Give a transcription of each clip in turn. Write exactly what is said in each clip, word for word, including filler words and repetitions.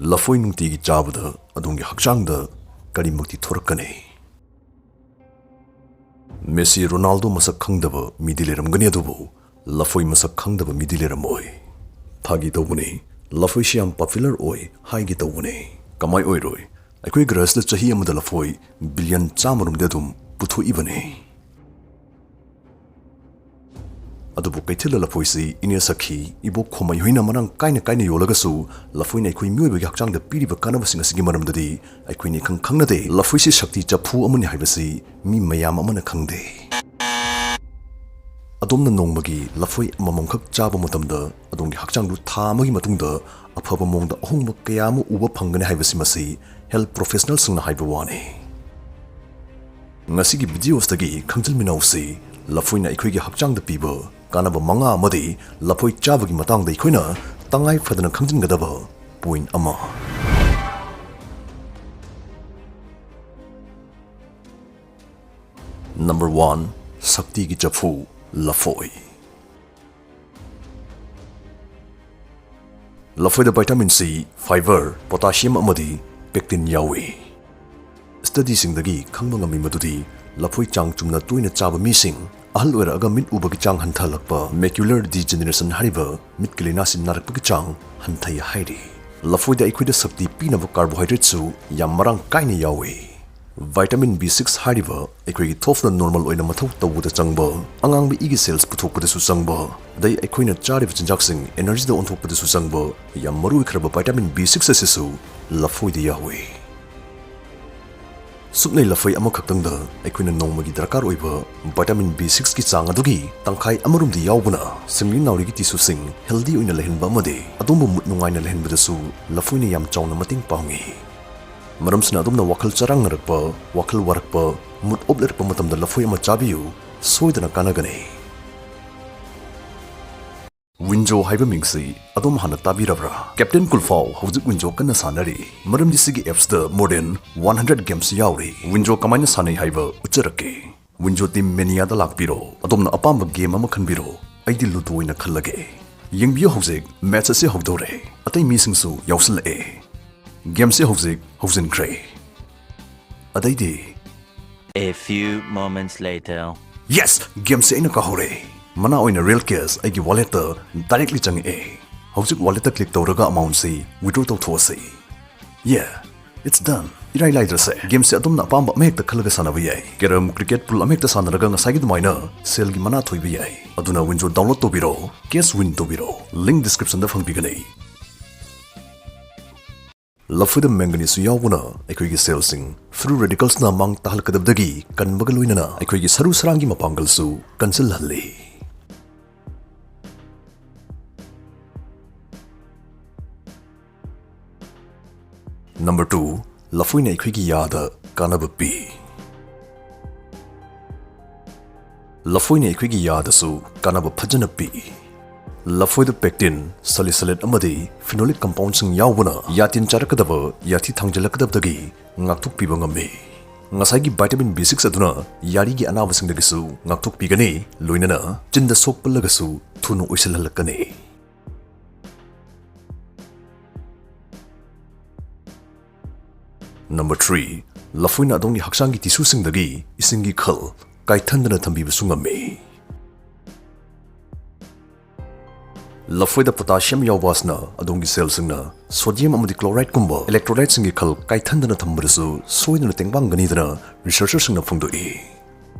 ꯂꯐꯣꯏ ꯅꯨꯡꯇꯤꯒꯤ ꯆꯥꯕꯗ ꯑꯗꯣꯝꯒꯤ ꯍꯛꯆꯥꯡꯗ ꯀꯔꯤꯃꯛꯇꯤ ꯊꯣꯔꯛꯀꯅꯤ? ꯃꯦꯁꯤ, ꯔꯣꯅꯥꯜꯗꯣ ꯃꯁꯛ ꯈꯪꯗꯕ ꯃꯤꯗꯤ ꯂꯩꯔꯝꯒꯅꯤ, ꯑꯗꯨꯕꯨ ꯂꯐꯣꯏ ꯃꯁꯛ ꯈꯪꯗꯕ ꯃꯤꯗꯤ ꯂꯩꯔꯝꯃꯣꯏ꯫ ꯐꯥꯒꯤ ꯇꯧꯕꯅꯤ, ꯂꯐꯣꯏꯁꯤ ꯌꯥꯝ popular ꯑꯣꯏ ꯍꯥꯏꯒꯦ ꯇꯧꯕꯅꯤ꯫ ꯀꯃꯥꯏ ꯑꯣꯏꯔꯣꯏ? ꯑꯩꯈꯣꯏ ꯒ꯭ꯔꯍꯁꯇ ꯆꯍꯤ ꯑꯃꯗ ꯂꯐꯣꯏ ꯕꯤꯂꯤꯌꯟ ꯆꯥꯝꯃꯔꯣꯝꯗꯤ ꯑꯗꯨꯝ ꯄꯨꯊꯣꯛꯏꯕꯅꯤ꯫ ꯑꯗꯨꯕꯨ ꯀꯩꯊꯦꯜꯗ ꯂꯐꯣꯏꯁꯤ ꯏꯅꯦ ꯁꯈꯤ, ꯏꯕꯣꯛ ꯈꯣꯃꯩ ꯍꯣꯏꯅ ꯃꯔꯥꯡ ꯀꯥꯏꯅ ꯀꯥꯏꯅ ꯌꯣꯜꯂꯒꯁꯨ, ꯂꯐꯣꯏꯅ ꯑꯩꯈꯣꯏ ꯃꯤꯑꯣꯏꯕꯒꯤ ꯍꯛꯆꯥꯡꯗ ꯄꯤꯔꯤꯕ ꯀꯥꯟꯅꯕꯁꯤꯡ ꯑꯁꯤꯒꯤ ꯃꯔꯝꯗꯗꯤ ꯑꯩꯈꯣꯏꯅ ꯏꯈꯪ ꯈꯪꯅꯗꯦ꯫ ꯂꯐꯣꯏꯁꯤ ꯁꯛꯇꯤ ꯆꯐꯨ ꯑꯃꯅꯤ ꯍꯥꯏꯕꯁꯤ ꯃꯤ ꯃꯌꯥꯝ ꯑꯃꯅ ꯈꯪꯗꯦ꯫ ꯑꯗꯣꯝꯅ ꯅꯣꯡꯃꯒꯤ ꯂꯐꯣꯏ ꯑꯃꯃꯝꯈꯛ ꯆꯥꯕ ꯃꯇꯝꯗ, ꯑꯗꯣꯝꯒꯤ ꯍꯛꯆꯥꯡꯗꯨ ꯊꯥ ꯑꯃꯒꯤ ꯃꯇꯨꯡꯗ ꯑꯐꯕ ꯃꯑꯣꯡꯗ ꯑꯍꯣꯡꯕ ꯀꯌꯥ ꯑꯃ ꯎꯕ ꯐꯪꯒꯅꯤ ꯍꯥꯏꯕꯁꯤ ꯃꯁꯤ health professionalꯁꯤꯡꯅ ꯍꯥꯏꯕ ꯋꯥꯅꯤ꯫ ꯉꯁꯤꯒꯤ videoꯁꯤꯗꯒꯤ ꯈꯪꯖꯤꯟꯃꯤꯟꯅꯧꯁꯤ, ꯂꯐꯣꯏꯅ ꯑꯩꯈꯣꯏꯒꯤ ꯍꯛꯆꯥꯡꯗ ꯄꯤꯕ ꯀꯥꯟꯅꯕ ꯃꯉꯥ ꯑꯃꯗꯤ ꯂꯐꯣꯏ ꯆꯥꯕꯒꯤ ꯃꯇꯥꯡꯗ ꯑꯩꯈꯣꯏꯅ ꯇꯉꯥꯏ ꯐꯗꯅ ꯈꯪꯖꯤꯟꯒꯗꯕ point ꯑꯃ꯫ Number one, ꯁꯛꯇꯤꯒꯤ ꯆꯐꯨ, ꯂꯐꯣꯏ꯫ ꯂꯐꯣꯏꯗ vitamin C, fiber, potassium ꯑꯃꯗꯤ pectin ꯌꯥꯎꯏ꯫ Studyꯁꯤꯡꯗꯒꯤ ꯈꯪꯕ ꯉꯝꯃꯤ ꯃꯗꯨꯗꯤ ꯂꯐꯣꯏ ꯆꯥꯡ ꯆꯨꯝꯅ ꯇꯣꯏꯅ ꯆꯥꯕ ꯃꯤꯁꯤꯡ ꯑꯍꯜ ꯑꯣꯏꯔꯛꯑꯒ ꯃꯤꯠ ꯎꯕꯒꯤ ꯆꯥꯡ ꯍꯟꯊꯍꯜꯂꯛꯄ, macular degeneration ꯍꯥꯏꯔꯤꯕ ꯃꯤꯠꯀꯤ ꯂꯥꯏꯅꯥꯁꯤ ꯅꯥꯔꯛꯄꯒꯤ ꯆꯥꯡ ꯍꯟꯊꯩ ꯍꯥꯏꯔꯤ꯫ ꯂꯐꯣꯏꯗ ꯑꯩꯈꯣꯏꯗ ꯁꯛꯇꯤ ꯄꯤꯅꯕ carbohydrateꯁꯨ ꯌꯥꯝ ꯃꯔꯥꯡ ꯀꯥꯏꯅ ꯌꯥꯎꯏ꯫ Vitamin B six ꯍꯥꯏꯔꯤꯕ ꯑꯩꯈꯣꯏꯒꯤ ꯊꯣꯞꯅ normal ꯑꯣꯏꯅ ꯃꯊꯧ ꯇꯧꯕꯗ ꯆꯪꯕ, ꯑꯉꯥꯡꯕ ꯏꯒꯤ cells ꯄꯨꯊꯣꯛꯄꯗꯁꯨ ꯆꯪꯕ, ꯑꯗꯩ ꯑꯩꯈꯣꯏꯅ ꯆꯥꯔꯤꯕ ꯆꯤꯟꯖꯥꯛꯁꯤꯡ energyꯗ ꯑꯣꯟꯊꯣꯛꯄꯗꯁꯨ ꯆꯪꯕ ꯌꯥꯝ ꯃꯔꯨ ꯑꯣꯏꯈ꯭ꯔꯕ vitamin B six ꯑꯁꯤꯁꯨ ꯂꯐꯣꯏꯗ ꯌꯥꯎꯏ꯫ ꯁꯨꯞꯅꯩ ꯂꯐꯣꯏ ꯑꯃꯈꯛꯇꯪꯗ ꯑꯩꯈꯣꯏꯅ ꯅꯣꯡꯃꯒꯤ ꯗꯔꯀꯥꯔ ꯑꯣꯏꯕ vitamin B sixꯀꯤ ꯆꯥꯡ ꯑꯗꯨꯒꯤ ꯇꯪꯈꯥꯏ ꯑꯃꯔꯣꯝꯗꯤ ꯌꯥꯎꯕꯅ ꯁꯤꯡꯂꯤ ꯅꯥꯎꯔꯤꯒꯤ tissueꯁꯤꯡ healthy ꯑꯣꯏꯅ ꯂꯩꯍꯟꯕ ꯑꯃꯗꯤ ꯑꯗꯣꯝꯕꯨ mood ꯅꯨꯡꯉꯥꯏꯅ ꯂꯩꯍꯟꯕꯗꯁꯨ ꯂꯐꯣꯏꯅ ꯌꯥꯝ ꯆꯥꯎꯅ ꯃꯇꯦꯡ ꯄꯥꯡꯏ꯫ ꯃꯔꯝꯁꯤꯅ ꯑꯗꯣꯝꯅ ꯋꯥꯈꯜ ꯆꯔꯥꯡꯅꯔꯛꯄ, ꯋꯥꯈꯜ ꯋꯥꯔꯛꯄ, mood off ꯂꯩꯔꯛꯄ ꯃꯇꯝꯗ ꯂꯐꯣꯏ ꯑꯃ ꯆꯥꯕꯤꯌꯨ, ꯁꯣꯏꯗꯅ ꯀꯥꯟꯅꯒꯅꯤ꯫ Winjo ꯍꯥꯏꯕ ꯃꯤꯡꯁꯤ ꯑꯗꯣꯝ ꯍꯥꯟꯅ ꯇꯥꯕꯤꯔꯕ꯭ꯔꯥ? Captain Cool ꯐꯥꯎ ꯍꯧꯖꯤꯛ Winjo ꯀꯟꯅ ꯁꯥꯟꯅꯔꯤ, ꯃꯔꯝꯗꯤ ꯁꯤꯒꯤ appsꯇ more than one hundred games ꯌꯥꯎꯔꯤ꯫ Winjo ꯀꯃꯥꯏꯅ ꯁꯥꯟꯅꯩ ꯍꯥꯏꯕ ꯎꯠꯆꯔꯛꯀꯦ꯫ Winjo Team Maniaꯗ ꯂꯥꯛꯄꯤꯔꯣ, ꯑꯗꯣꯝꯅ ꯑꯄꯥꯝꯕ game ꯑꯃ ꯈꯟꯕꯤꯔꯣ, ꯑꯩꯗꯤ Ludo ꯑꯣꯏꯅ ꯈꯜꯂꯒꯦ꯫ ꯌꯦꯡꯕꯤꯌꯨ, ꯍꯧꯖꯤꯛ match ꯑꯁꯤ ꯍꯧꯗꯧꯔꯦ, ꯑꯇꯩ ꯃꯤꯁꯤꯡꯁꯨ ꯌꯥꯎꯁꯤꯜꯂꯛꯑꯦ꯫ ꯒꯦꯝꯁꯦ ꯍꯧꯖꯤꯛ ꯍꯧꯖꯤꯟꯈ꯭ꯔꯦ꯫ ꯑꯗꯩꯗꯤ A few moments later. Yes, ꯒꯦꯝꯁꯦ ꯑꯩꯅ ꯀꯥꯍꯧꯔꯦ꯫ ꯃꯅꯥ ꯑꯣꯏꯅ ꯔꯤꯌꯦꯜ ꯀꯦꯁ ꯑꯩꯒꯤ ꯋꯥꯂꯦꯠꯇ ꯗꯥꯏꯔꯦꯛꯂꯤ ꯆꯪꯉꯛꯑꯦ꯫ ꯍꯧꯖꯤꯛ ꯋꯥꯂꯦꯠꯇ ꯀ꯭ꯂꯤꯛ ꯇꯧꯔꯒ ꯑꯃꯥꯎꯟꯁꯤ ꯋꯤꯗ꯭ꯔꯣ ꯇꯧꯊꯣꯛꯑꯁꯤ꯫ ꯌꯦ, ꯏꯠꯁ ꯗꯟ꯫ ꯏꯔꯥꯏ ꯂꯥꯏꯗ꯭ꯔꯁꯦ꯫ ꯒꯦꯝꯁꯦ ꯑꯗꯣꯝꯅ ꯑꯄꯥꯝꯕ ꯑꯃ ꯍꯦꯛꯇ ꯈꯜꯂꯒ ꯁꯥꯟꯅꯕ ꯌꯥꯏ꯫ ꯀꯦꯔꯝ, ꯀ꯭ꯔꯤꯀꯦꯠ, ꯄꯨꯜ ꯑꯃ ꯍꯦꯛꯇ ꯁꯥꯟꯅꯔꯒ ꯉꯁꯥꯏꯒꯤ ꯑꯗꯨꯃꯥꯏꯅ ꯁꯦꯜꯒꯤ ꯃꯅꯥ ꯊꯣꯏꯕ ꯌꯥꯏ꯫ ꯑꯗꯨꯅ ꯋꯤꯟꯖꯣ ꯗꯥꯎꯟꯂꯣꯗ ꯇꯧꯕꯤꯔꯣ, ꯀꯦꯁ ꯋꯤꯟ ꯇꯧꯕꯤꯔꯣ꯫ ꯂꯤꯡ ꯗꯤꯁꯀ꯭ꯔꯤꯞꯁꯟꯗ ꯐꯪꯕꯤꯒꯅꯤ꯫ ꯂꯐꯣꯏꯗ ꯃꯦꯡꯒꯅꯤꯁꯁꯨ ꯌꯥꯎꯕꯅ ꯑꯩꯈꯣꯏꯒꯤ ꯁꯦꯜꯁꯤꯡ ꯐ꯭ꯔꯤ ꯔꯦꯗꯤꯀꯜꯁꯅ ꯃꯥꯡ ꯇꯥꯍꯜꯂꯛꯀꯗꯕꯗꯒꯤ ꯀꯟꯕꯒ ꯂꯣꯏꯅꯅ ꯑꯩꯈꯣꯏꯒꯤ ꯁꯔꯨ ꯁꯔꯥꯡꯒꯤ ꯃꯄꯥꯡꯒꯜꯁꯨ ꯀꯟꯁꯤꯜꯍꯜꯂꯤ꯫ ꯅꯝꯕꯔ ꯇꯨ, ꯂꯐꯣꯏꯅ ꯑꯩꯈꯣꯏꯒꯤ ꯌꯥꯗ ꯀꯥꯟꯅꯕ ꯄꯤ꯫ ꯂꯐꯣꯏꯅ ꯑꯩꯈꯣꯏꯒꯤ ꯌꯥꯗꯁꯨ ꯀꯥꯟꯅꯕ ꯐꯖꯅ ꯄꯤ꯫ ꯂꯐꯣꯏꯗ ꯄꯦꯛꯇꯤꯟ, ꯁꯦꯂꯤꯁꯥꯏꯂꯦꯠ ꯑꯃꯗꯤ ꯐꯤꯅꯣꯂꯤꯛ ꯀꯝꯄꯥꯎꯟꯁꯤꯡ ꯌꯥꯎꯕꯅ ꯌꯥꯇꯤꯟ ꯆꯥꯔꯛꯀꯗꯕ, ꯌꯥꯊꯤ ꯊꯥꯡꯖꯤꯜꯂꯛꯀꯗꯕꯗꯒꯤ ꯉꯥꯛꯊꯣꯛꯄꯤꯕ ꯉꯝꯃꯤ꯫ ꯉꯁꯥꯏꯒꯤ ꯚꯥꯏꯇꯥꯃꯤꯟ ꯕꯤ ꯁꯤꯛꯁ ꯑꯗꯨꯅ ꯌꯥꯔꯤꯒꯤ ꯑꯅꯥꯕꯁꯤꯡꯗꯒꯤꯁꯨ ꯉꯥꯛꯊꯣꯛꯄꯤꯒꯅꯤ, ꯂꯣꯏꯅꯅ ꯆꯤꯟꯗ ꯁꯣꯛꯄꯜꯂꯒꯁꯨ ꯊꯨꯅ ꯑꯣꯏꯁꯤꯜꯍꯜꯂꯛꯀꯅꯤ꯫ ꯅꯝꯕꯔ ꯊ꯭ꯔꯤ, ꯂꯐꯣꯏꯅ ꯑꯗꯣꯝꯒꯤ ꯍꯛꯆꯥꯡꯒꯤ ꯇꯤꯁꯨꯁꯤꯡꯗꯒꯤ ꯏꯁꯤꯡꯒꯤ ꯈꯜ ꯀꯥꯏꯊꯟꯗꯅ ꯊꯝꯕꯤꯕꯁꯨ ꯉꯝꯃꯤ꯫ ꯂꯐꯣꯏꯗ ꯄꯣꯇꯥꯁꯤꯌꯝ ꯌꯥꯎꯕ ꯑꯁꯤꯅ ꯑꯗꯣꯝꯒꯤ ꯁꯦꯜꯁꯤꯡꯅ ꯁꯣꯗꯤꯌꯝ ꯑꯃꯗꯤ ꯀ꯭ꯂꯣꯔꯥꯏꯗꯀꯨꯝꯕ ꯏꯂꯦꯛꯇ꯭ꯔꯣꯂꯥꯏꯠꯁꯤꯡꯒꯤ ꯈꯜ ꯀꯥꯏꯊꯟꯗꯅ ꯊꯝꯕꯗꯁꯨ ꯁꯣꯏꯗꯅ ꯇꯦꯡꯕꯥꯡꯒꯅꯤꯗꯅ ꯔꯤꯁꯔꯆꯔꯁꯤꯡꯅ ꯐꯣꯡꯗꯣꯛꯏ꯫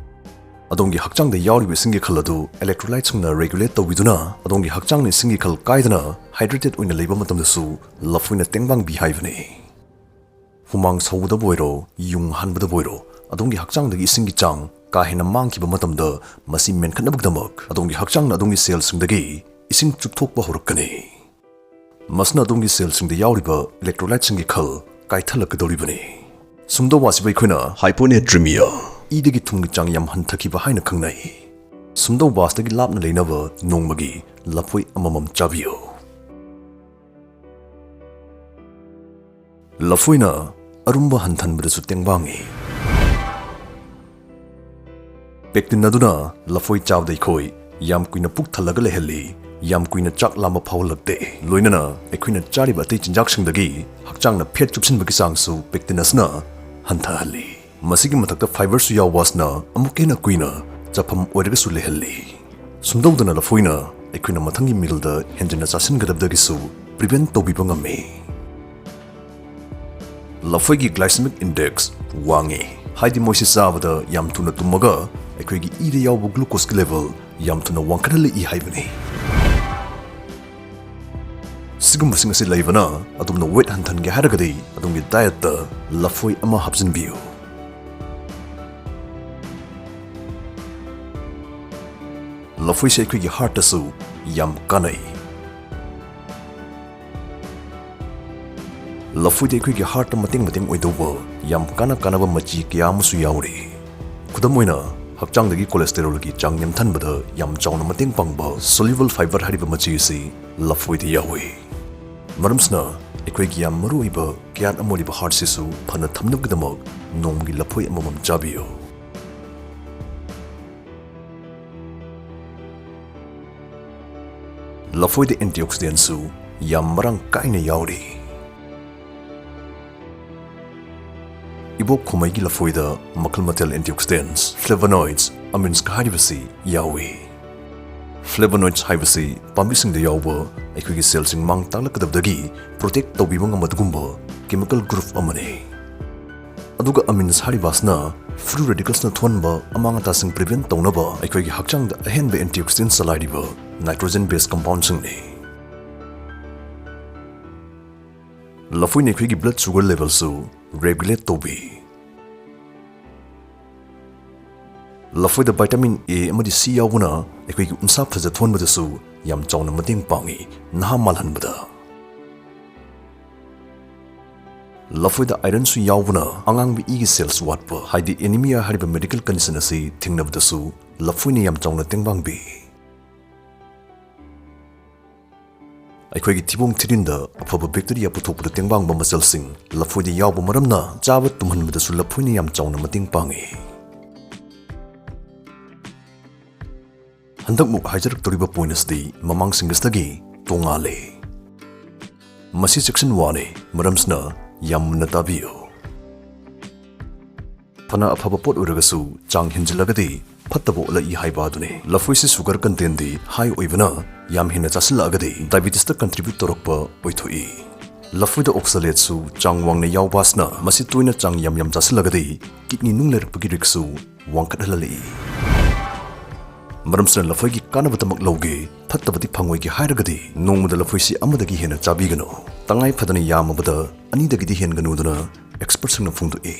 ꯑꯗꯣꯝꯒꯤ ꯍꯛꯆꯥꯡꯗ ꯌꯥꯎꯔꯤꯕ ꯏꯁꯤꯡꯒꯤ ꯈꯜ ꯑꯗꯨ ꯏꯂꯦꯛꯇ꯭ꯔꯣꯂꯥꯏꯠꯁꯤꯡꯅ ꯔꯦꯒꯨꯂꯦꯠ ꯇꯧꯕꯤꯗꯨꯅ ꯑꯗꯣꯝꯒꯤ ꯍꯛꯆꯥꯡꯅ ꯏꯁꯤꯡꯒꯤ ꯈꯜ ꯀꯥꯏꯗꯅ ꯍꯥꯏꯗ꯭ꯔꯦꯇꯦꯠ ꯑꯣꯏꯅ ꯂꯩꯕ ꯃꯇꯝꯗꯁꯨ ꯂꯐꯣꯏꯅ ꯇꯦꯡꯕꯥꯡꯕꯤ ꯍꯥꯏꯕꯅꯤ꯫ ꯍꯨꯃꯥꯡ ꯁꯧꯕꯗꯕꯨ ꯑꯣꯏꯔꯣ, ꯌꯨꯡ ꯍꯥꯟꯕꯗꯕꯨ ꯑꯣꯏꯔꯣ, ꯑꯗꯣꯝꯒꯤ ꯍꯛꯆꯥꯡꯗꯒꯤ ꯏꯁꯤꯡꯒꯤ ꯆꯥꯡ ꯀꯥ ꯍꯦꯟꯅ ꯃꯥꯡꯈꯤꯕ ꯃꯇꯝꯗ ꯃꯁꯤ ꯃꯦꯟꯈꯠꯅꯕꯒꯤꯗꯃꯛ ꯑꯗꯣꯝꯒꯤ ꯍꯛꯆꯥꯡꯅ ꯑꯗꯣꯝꯒꯤ ꯁꯦꯜꯁꯤꯡꯗꯒꯤ ꯏꯁꯤꯡ ꯆꯨꯞꯊꯣꯛꯄ ꯍꯧꯔꯛꯀꯅꯤ꯫ ꯃꯁꯤꯅ ꯑꯗꯣꯝꯒꯤ ꯁꯦꯜꯁꯤꯡꯗ ꯌꯥꯎꯔꯤꯕ ꯏꯂꯦꯛꯇ꯭ꯔꯣꯂꯥꯏꯠꯁꯤꯡꯒꯤ ꯈꯜ ꯀꯥꯏꯊꯜꯂꯛꯀꯗꯧꯔꯤꯕꯅꯤ꯫ ꯁꯨꯝꯗꯧꯕ ꯑꯁꯤꯕꯨ ꯑꯩꯈꯣꯏꯅ ꯍꯥꯏꯄꯣꯅꯦꯇ꯭ꯔꯤꯃꯤꯌꯥ, ꯏꯗꯒꯤ ꯊꯨꯝꯒꯤ ꯆꯥꯡ ꯌꯥꯝ ꯍꯟꯊꯈꯤꯕ ꯍꯥꯏꯅ ꯈꯪꯅꯩ꯫ ꯁꯨꯝꯗꯧꯕ ꯑꯁꯤꯗꯒꯤ ꯂꯥꯞꯅ ꯂꯩꯅꯕ ꯅꯣꯡꯃꯒꯤ ꯂꯐꯣꯏ ꯑꯃꯃꯝ ꯆꯥꯕꯤꯌꯨ꯫ ꯂꯐꯣꯏꯅ ꯑꯔꯨꯝꯕ ꯍꯟꯊꯟꯕꯗꯁꯨ ꯇꯦꯡꯕꯥꯡꯉꯤ꯫ ꯄꯦꯛꯇꯤꯟ ꯑꯗꯨꯅ ꯂꯐꯣꯏ ꯆꯥꯕꯗ ꯑꯩꯈꯣꯏ ꯌꯥꯝ ꯀꯨꯏꯅ ꯄꯨꯛ ꯊꯜꯂꯒ ꯂꯩꯍꯜꯂꯤ, ꯌꯥꯝ ꯀꯨꯏꯅ ꯆꯥꯛ ꯂꯥꯝꯕ ꯐꯥꯎꯍꯜꯂꯛꯇꯦ꯫ ꯂꯣꯏꯅꯅ ꯑꯩꯈꯣꯏꯅ ꯆꯥꯔꯤꯕ ꯑꯇꯩ ꯆꯤꯟꯖꯥꯛꯁꯤꯡꯗꯒꯤ ꯍꯛꯆꯥꯡꯅ fat ꯆꯨꯞꯁꯤꯟꯕꯒꯤ ꯆꯥꯡꯁꯨ pectin ꯑꯁꯤꯅ ꯍꯟꯊꯍꯜꯂꯤ꯫ ꯃꯁꯤꯒꯤ ꯃꯊꯛꯇ fiberꯁꯨ ꯌꯥꯎꯕ ꯑꯁꯤꯅ ꯑꯃꯨꯛꯀ ꯍꯦꯟꯅ ꯀꯨꯏꯅ ꯆꯥꯐꯝ ꯑꯣꯏꯔꯒꯁꯨ ꯂꯩꯍꯜꯂꯤ꯫ ꯁꯨꯝꯗꯧꯗꯅ ꯂꯐꯣꯏꯅ ꯑꯩꯈꯣꯏꯅ ꯃꯊꯪꯒꯤ mealꯗ ꯍꯦꯟꯖꯤꯟꯅ ꯆꯥꯁꯤꯟꯒꯗꯕꯗꯒꯤꯁꯨ prevent ꯇꯧꯕꯤꯕ ꯉꯝꯃꯤ꯫ ꯂꯐꯣꯏꯒꯤ glycemic index ꯋꯥꯡꯉꯤ, ꯍꯥꯏꯗꯤ ꯃꯣꯏꯁꯤ ꯆꯥꯕꯗ ꯌꯥꯝ ꯊꯨꯅ ꯇꯨꯝꯃꯒ ꯑꯩꯈꯣꯏꯒꯤ ꯏꯗ ꯌꯥꯎꯕ glucoseꯀꯤ level ꯌꯥꯝ ꯊꯨꯅ ꯋꯥꯡꯈꯠꯍꯜꯂꯛꯏ ꯍꯥꯏꯕꯅꯤ꯫ ꯁꯤꯒꯨꯝꯕꯁꯤꯡ ꯑꯁꯤ ꯂꯩꯕꯅ ꯑꯗꯣꯝꯅ weight ꯍꯟꯊꯍꯟꯒꯦ ꯍꯥꯏꯔꯒꯗꯤ ꯑꯗꯣꯝꯒꯤ dietꯇ ꯂꯐꯣꯏ ꯑꯃ ꯍꯥꯞꯆꯤꯟꯕꯤꯌꯨ꯫ ꯂꯐꯣꯏꯁꯦ ꯑꯩꯈꯣꯏꯒꯤ heartꯇꯁꯨ ꯌꯥꯝ ꯀꯥꯟꯅꯩ꯫ ꯂꯐꯣꯏꯗ ꯑꯩꯈꯣꯏꯒꯤ heartꯇ ꯃꯇꯦꯡ ꯃꯇꯦꯡ ꯑꯣꯏꯗꯧꯕ ꯌꯥꯝ ꯀꯥꯟꯅ ꯀꯥꯟꯅꯕ ꯃꯆꯤ ꯀꯌꯥ ꯑꯃꯁꯨ ꯌꯥꯎꯔꯤ꯫ ꯈꯨꯗꯝ ꯑꯣꯏꯅ, ꯍꯛꯆꯥꯡꯗꯒꯤ cholesterolꯒꯤ ꯆꯥꯡ ꯅꯦꯝꯊꯍꯟꯕꯗ ꯌꯥꯝ ꯆꯥꯎꯅ ꯃꯇꯦꯡ ꯄꯥꯡꯕ soluble fiber ꯍꯥꯏꯔꯤꯕ ꯃꯆꯤ ꯑꯁꯤ ꯂꯐꯣꯏꯗ ꯌꯥꯎꯏ꯫ ꯃꯔꯝꯁꯤꯅ ꯑꯩꯈꯣꯏꯒꯤ ꯌꯥꯝ ꯃꯔꯨꯑꯣꯏꯕ ꯀꯌꯥꯠ ꯑꯃ ꯑꯣꯏꯔꯤꯕ heartꯁꯤꯁꯨ ꯐꯅ ꯊꯝꯅꯕꯒꯤꯗꯃꯛ ꯅꯣꯡꯃꯒꯤ ꯂꯐꯣꯏ ꯑꯃꯃꯝ ꯆꯥꯕꯤꯌꯨ꯫ ꯂꯐꯣꯏꯗ antioxidantꯁꯨ ꯌꯥꯝ ꯃꯔꯥꯡ ꯀꯥꯏꯅ ꯌꯥꯎꯔꯤ꯫ ꯏꯕꯣꯛ ꯈꯨꯃꯩꯒꯤ ꯂꯐꯣꯏꯗ ꯃꯈꯜ ꯃꯊꯦꯜ antioxidants, flavonoids, aminsꯀ ꯍꯥꯏꯔꯤꯕꯁꯤ ꯌꯥꯎꯏ꯫ Flavonoids ꯍꯥꯏꯕꯁꯤ ꯄꯥꯝꯕꯤꯁꯤꯡꯗ ꯌꯥꯎꯕ ꯑꯩꯈꯣꯏꯒꯤ cellꯁꯤꯡ ꯃꯥꯡ ꯇꯥꯛꯂꯛꯀꯗꯕꯗꯒꯤ protect ꯇꯧꯕꯤꯕ ꯉꯝꯕ ꯑꯗꯨꯒꯨꯝꯕ chemical group ꯑꯃꯅꯤ꯫ ꯑꯗꯨꯒ amins ꯍꯥꯏꯔꯤꯕ ꯑꯁꯤꯅ free radicalsꯅ ꯊꯣꯛꯍꯟꯕ ꯑꯃꯥꯡ ꯑꯇꯥꯁꯤꯡ prevent ꯇꯧꯅꯕ ꯑꯩꯈꯣꯏꯒꯤ ꯍꯛꯆꯥꯡꯗ ꯑꯍꯦꯟꯕ antioxidant ꯆꯂꯥꯏꯔꯤꯕ nitrogen based compoundꯁꯤꯡꯅꯤ꯫ ꯂꯐꯣꯏꯅ ꯑꯩꯈꯣꯏꯒꯤ blood sugar levelꯁꯨ regulate ꯇꯧꯕꯤ꯫ ꯂꯐꯣꯏꯗ vitamin A ꯑꯃꯗꯤ C ꯌꯥꯎꯕꯅ ꯑꯩꯈꯣꯏꯒꯤ ꯎꯟꯁꯥ ꯐꯖꯊꯣꯟꯕꯗꯁꯨ ꯌꯥꯝ ꯆꯥꯎꯅ ꯃꯇꯦꯡ ꯄꯥꯡꯏ ꯅꯍꯥ ꯃꯥꯜꯍꯟꯕꯗ꯫ ꯂꯐꯣꯏꯗ ironꯁꯨ ꯌꯥꯎꯕꯅ ꯑꯉꯥꯡꯕ ꯏꯒꯤ cells ꯋꯥꯠꯄ, ꯍꯥꯏꯗꯤ anemia ꯍꯥꯏꯔꯤꯕ medical condition ꯑꯁꯤ ꯊꯦꯡꯅꯕꯗꯁꯨ ꯂꯐꯣꯏꯅ ꯌꯥꯝ ꯆꯥꯎꯅ ꯇꯦꯡꯕꯥꯡ ꯄꯤ꯫ ꯑꯩꯈꯣꯏꯒꯤ ꯊꯤꯕꯣꯡ ꯊꯤꯔꯤꯟꯗ ꯑꯐꯕ bacteria ꯄꯨꯊꯣꯛꯄꯗ ꯇꯦꯡꯕꯥꯡꯕ ꯃꯆꯜꯁꯤꯡ ꯂꯐꯣꯏꯗ ꯌꯥꯎꯕ ꯃꯔꯝꯅ ꯆꯥꯕ ꯇꯨꯝꯍꯟꯕꯗꯁꯨ ꯂꯐꯣꯏꯅ ꯌꯥꯝ ꯆꯥꯎꯅ ꯃꯇꯦꯡ ꯄꯥꯡꯏ꯫ ꯍꯟꯗꯛꯃꯨꯛ ꯍꯥꯏꯖꯔꯛꯇꯧꯔꯤꯕ point ꯑꯁꯤꯗꯤ ꯃꯃꯥꯡꯁꯤꯡ ꯑꯁꯤꯗꯒꯤ ꯇꯣꯉꯥꯜꯂꯦ꯫ ꯃꯁꯤ section one ꯅꯤ, ꯃꯔꯝꯁꯤꯅ ꯌꯥꯝ ꯃꯨꯟꯅ ꯇꯥꯕꯤꯌꯨ꯫ ꯐꯅ ꯑꯐꯕ ꯄꯣꯠ ꯑꯣꯏꯔꯒꯁꯨ ꯆꯥꯡ ꯍꯦꯟꯖꯤꯜꯂꯒꯗꯤ ꯐꯠꯇꯕ ꯑꯣꯜꯂꯛꯏ ꯍꯥꯏꯕ ꯑꯗꯨꯅꯤ꯫ ꯂꯐꯣꯏꯁꯤ sugar content ꯗꯤ high ꯑꯣꯏꯕꯅ ꯌꯥꯝ ꯍꯦꯟꯅ ꯆꯥꯁꯤꯜꯂꯛꯑꯒꯗꯤ diabetes ꯇ contribute ꯇꯧꯔꯛꯄ ꯑꯣꯏꯊꯣꯛꯏ꯫ ꯂꯐꯣꯏꯗ oxalate ꯁꯨ ꯆꯥꯡ ꯋꯥꯡꯅ ꯌꯥꯎꯕ ꯑꯁꯤꯅ ꯃꯁꯤ ꯇꯣꯏꯅ ꯆꯥꯡ ꯌꯥꯝ ꯌꯥꯝ ꯆꯥꯁꯤꯜꯂꯒꯗꯤ kidney ꯅꯨꯡ ꯂꯩꯔꯛꯄꯒꯤ risk ꯁꯨ ꯋꯥꯡꯈꯠꯍꯜꯂꯛꯏ꯫ ꯃꯔꯝꯁꯤꯅ ꯂꯐꯣꯏꯒꯤ ꯀꯥꯟꯅꯕꯇꯃꯛ ꯂꯧꯒꯦ, ꯐꯠꯇꯕꯗꯤ ꯐꯪꯉꯣꯏꯒꯦ ꯍꯥꯏꯔꯒꯗꯤ ꯅꯣꯡꯃꯗ ꯂꯐꯣꯏꯁꯤ ꯑꯃꯗꯒꯤ ꯍꯦꯟꯅ ꯆꯥꯕꯤꯒꯅꯨ꯫ ꯇꯉꯥꯏ ꯐꯗꯅ ꯌꯥꯝꯃꯕꯗ ꯑꯅꯤꯗꯒꯤꯗꯤ ꯍꯦꯟꯒꯅꯨꯗꯅ expert ꯁꯤꯡꯅ ꯐꯣꯡꯗꯣꯛꯏ꯫